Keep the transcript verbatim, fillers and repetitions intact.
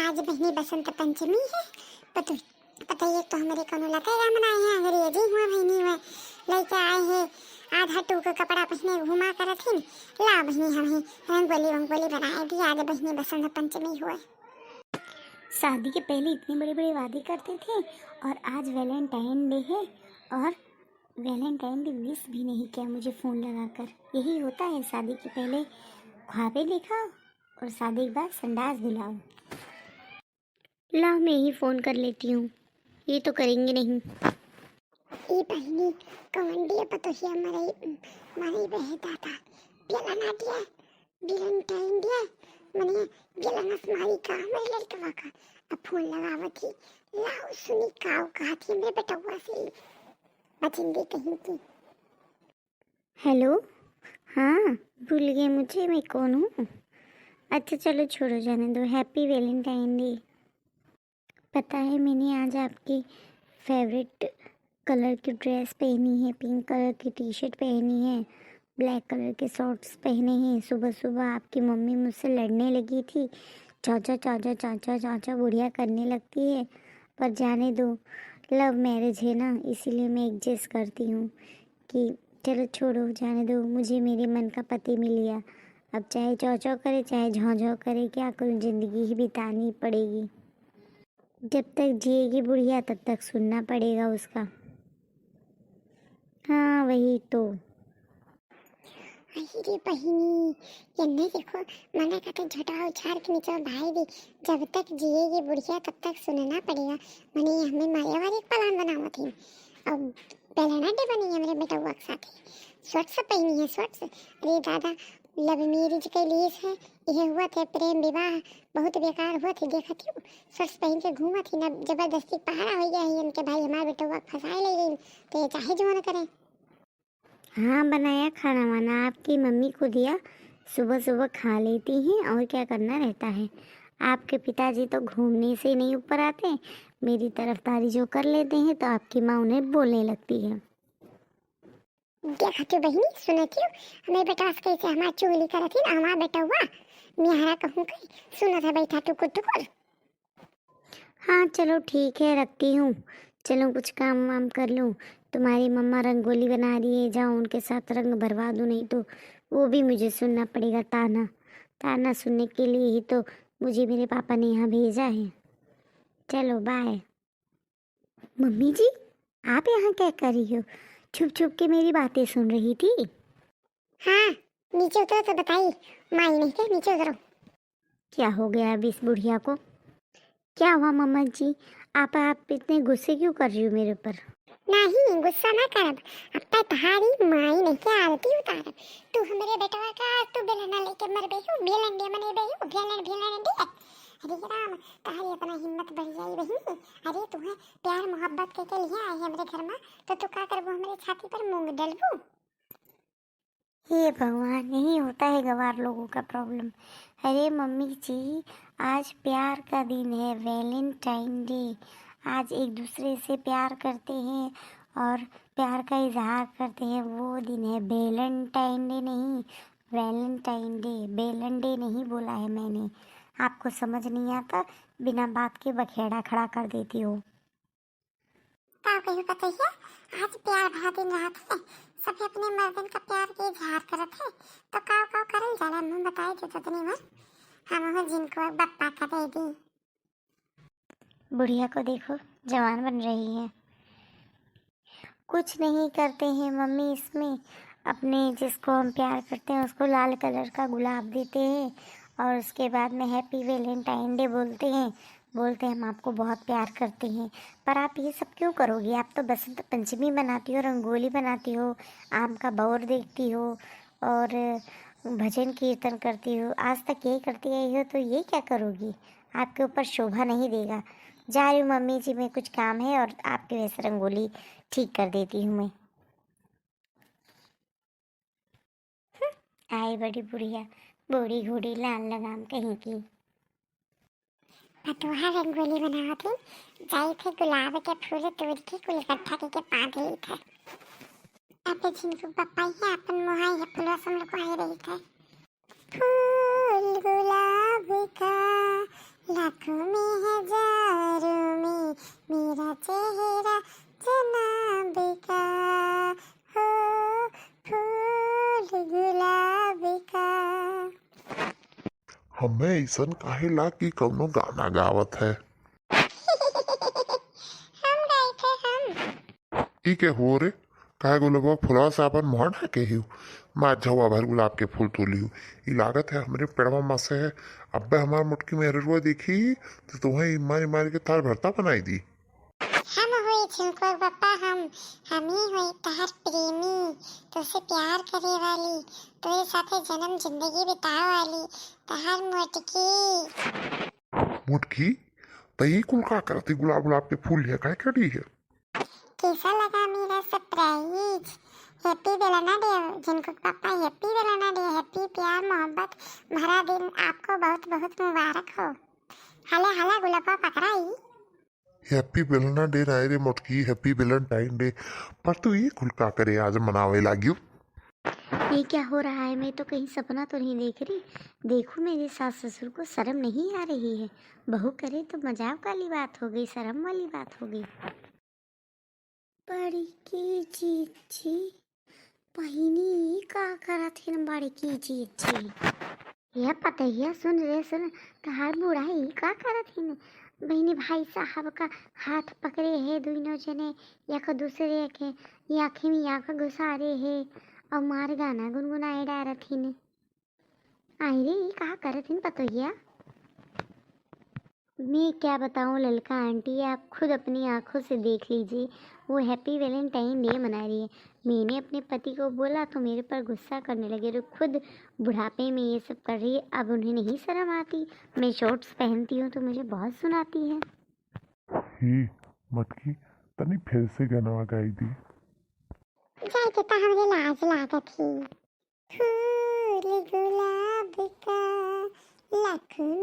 आज बहिनी बसंत पंचमी है, पतोह, पतोहिया तो हमरे कौनो लगे ना मनाए हैं, अंग्रेजी हुआ बहिनी हुआ, लइके आए हैं, आधा टूक कपड़ा पहिने घूमा करत हिन। ला बहिनी, हम ही रंगोली वंगोली बनाए दी, आज बहिनी बसंत पंचमी हुआ। शादी के पहले इतने बड़े बड़े वादे करते थे और आज वैलेंटाइन डे है और वैलेंटाइन डे विश भी नहीं किया मुझे फ़ोन लगाकर। यही होता है, शादी के पहले ख्वाबें दिखाओ और शादी के बाद संडास धुलाओ। लाओ, मैं ही फ़ोन कर लेती हूँ, ये तो करेंगे नहीं। ई बहिनी, कौन दिया पतोहिया मरई, मरई बहे दादा, बेला ना दिया, वैलेंटाइन दिया, मने बेला नस मारी का हमरे लड़कवा का। अब फोन लगावत ही, लाओ सुनी काऊ कहत ही हमरे बेटवा से, बचिंदी कहीं की। हेलो, हाँ, भूल गए मुझे, मैं कौन हूँ? अच्छा चलो छोड़ो, जाने दो, हैप्पी वैलेंटाइन डे। पता है, मैंने आज आपकी फेवरेट कलर की ड्रेस पहनी है, पिंक कलर की टी शर्ट पहनी है, ब्लैक कलर के शॉर्ट्स पहने हैं। सुबह सुबह आपकी मम्मी मुझसे लड़ने लगी थी, चाचा चाचा चाचा चाचा बुढ़िया करने लगती है। पर जाने दो, लव मैरिज है ना, इसीलिए मैं एडजस्ट करती हूँ कि चलो छोड़ो, जाने दो, मुझे मेरे मन का पति मिल गया। अब चाहे चौ चौ करे, चाहे झौ झौ करे, क्या करूँ, जिंदगी ही बितानी पड़ेगी। जब तक जिएगी बुढ़िया, तब तक सुनना पड़ेगा उसका। हाँ, वही तो। अरे रे बहिनी, ये नहीं देखो, मना कहते झोटा उछार के नीचे भाई दी, जब तक जिएगी बुढ़िया, तब तक सुनना पड़ेगा। मने ये हमें मारे वाले प्लान बनावत ही। अब पहले ना डे बनी हमरे बेटवा के साथे। शॉर्ट्स पहनी है, शॉर्ट्स। अरे दादा, लव मैरिज के लिए है, यह हुआ थे प्रेम विवाह, बहुत बेकार हुआ थे, देखत ही शॉर्ट्स पहन के घूमत ही ना, जबरदस्ती पहाड़ा हो गया है इनके भाई, हमारे बेटवा के फंसाए ले गई, तो ये चाहे जो मन करे। हाँ, बनाया खाना वाना आपकी मम्मी को दिया, सुबह सुबह खा लेती हैं और क्या करना रहता है। आपके पिताजी तो घूमने से नहीं ऊपर आते, मेरी तरफदारी जो कर लेते हैं तो आपकी माँ उन्हें बोलने लगती है। देखा तू बहिनी, सुनत हो, हमें बेटा से कैसे हमार चुगली करत ही, हमार बेटा हुआ, मियारा कहूँ कहीं सुनत है बैठा टुकुर टुकुर। हाँ, चलो ठीक है, रखती हूँ। चलो कुछ काम वाम कर लूँ। तुम्हारी मम्मा रंगोली बना रही है, जाओ उनके साथ रंग भरवा दो, नहीं तो वो भी मुझे सुनना पड़ेगा ताना। ताना सुनने के लिए ही तो मुझे मेरे पापा ने यहाँ भेजा है। चलो बाय। मम्मी जी, आप यहाँ क्या कर रही हो? छुप छुप के मेरी बातें सुन रही थी। हाँ, नीचे उतरो तो बताई, माई नहीं के, नीचे उतरो। क्या हो गया अब इस बुढ़िया को? क्या हुआ मम्मा जी, आप, आप इतने गुस्से क्यों कर रही हो मेरे ऊपर? नहीं, गुस्सा ना करब, अब तक तहारी माई नहीं के आरती उतारब। तू हमरे बेटवा का आज तू बेलना लेके मरबे हो, बेलन डे मनेबे हो, बेलन, बेलन डे। अरे राम, तहारी इतना हिम्मत बढ़ जाई बहिनी। अरे तुम्हें प्यार मोहब्बत के, के लिए आई है हमरे घर में, तो तू का करबो, हमरे छाती पर मूंग डलबू? हे भगवान, यही होता है गवार लोगों का प्रॉब्लम। अरे मम्मी जी, आज प्यार का दिन है, वैलेंटाइन डे। आज एक दूसरे से प्यार करते हैं और प्यार का इजहार करते हैं, वो दिन है। वैलेंटाइन डे नहीं, वैलेंटाइन डे। वैलन डे नहीं बोला है मैंने। आपको समझ नहीं आता, बिना बात के बखेड़ा खड़ा कर देती हो। का कहियो पतोहिया, आज प्यार भरा दिन रहत है, सभी अपने मर्दन का प्यार के इजहार करत है, तो काव काव करल जाला, मुँह बताए दे तो तनी भर, हम हो जिनको बप्पा का दे दी। बुढ़िया को देखो, जवान बन रही है। कुछ नहीं करते हैं मम्मी इसमें, अपने जिसको हम प्यार करते हैं उसको लाल कलर का गुलाब देते हैं और उसके बाद में हैप्पी वैलेंटाइन डे बोलते हैं, बोलते हैं हम आपको बहुत प्यार करते हैं। पर आप ये सब क्यों करोगी? आप तो बसंत पंचमी मनाती हो, रंगोली बनाती हो, आम का बौर देखती हो और भजन कीर्तन करती हो। आज तक यही करती आई हो तो ये क्या करोगी? आपके ऊपर शोभा नहीं देगा। जा रही हूँ मम्मी जी, मैं कुछ काम है और आपके वैसे रंगोली ठीक कर देती हूँ मैं। हम्म, आई बड़ी बुढ़िया, बूढ़ी घूढ़ी लाल लगाम कहीं की। पतोहा रंगोली बनावत ही, जाई थे गुलाब के फूल तोड़ के कुल इकट्ठा करके पाँच ली थे। अबे झिनको पप्पा ही अपन मोहाई है फूलवा सब लोग आई रही थे। फूल गुलाब का लाखों में हमें अइसन काहे लाग कि कउनो गाना गावत है। हम गाइत है, हम। ई के हो रे? काहे गुलबा फुलवा से आपन मुँह ढाके हिउ? मार झउआ भर गुलाब के फूल तोलिउ। ई लागत है हमरे पेड़वा मा से है। अब्बे हमार मोटकी मेहररुआ देखी तो तुहें ई मारी मारी के तार भरता बनाई दी। हम होई झुनकुआ के पप्पा, हम, हम ही होई तहार प्रेमी, तोसे प्यार करे वाली, तोरे साथे जन्म जिंदगी बितावे वाली, तहार मोटकी। मोटकी, त ई कुल का करत ही? गुलाब गुलाब के फूल लिहे काहे खड़ी है? कैसा लगा मेरा सरप्राइज? हैप्पी बेलना डे झुनकू के पापा, हैप्पी बेलना डे, हैप्पी प्यार मोहब्बत भरा दिन, आपको बहुत बहुत मुबारक हो। हला हला गुलाबा पकड़ाई। हैप्पी बेलना डे नाहीं रे मोटकी, हैप्पी वैलेंटाइन डे। पर तू ई कुल का करे आज मनावे लागियो? ये क्या हो रहा है? मैं तो कहीं सपना तो नहीं देख रही। देखो, मेरे सास ससुर को शर्म नहीं आ रही है। बहू करे तो मजाक वाली बात हो गई, शर्म वाली बात हो गई। बड़की जीजी, बहिनी, ई का करत हिन बड़की जीजी? हे पतोहिया, सुन रे, सुन, तहार बूढ़ा ई का करत हिन? बहिनी, भाई साहब का हाथ पकड़े है दुइनो जने, एक दूसरे के आँखी में आँख घुसारे है और मार गाना गुनगुनाए डारत हिन। आई रे, ई का करत हिन पतोहिया? मैं क्या बताऊं ललका आंटी, आप खुद अपनी आंखों से देख लीजिए, वो हैप्पी वैलेंटाइन डे मना रही है। मैंने अपने पति को बोला तो मेरे पर गुस्सा करने लगे, तो खुद बुढ़ापे में ये सब कर रही है। अब उन्हें नहीं शर्म आती? मैं शॉर्ट्स पहनती हूँ तो मुझे बहुत सुनाती है। ही मटकी, तनी फिर से गनवा गाई दी। जाए के तो हमरे लाज लागत ही। फूल गुलाब का लाखों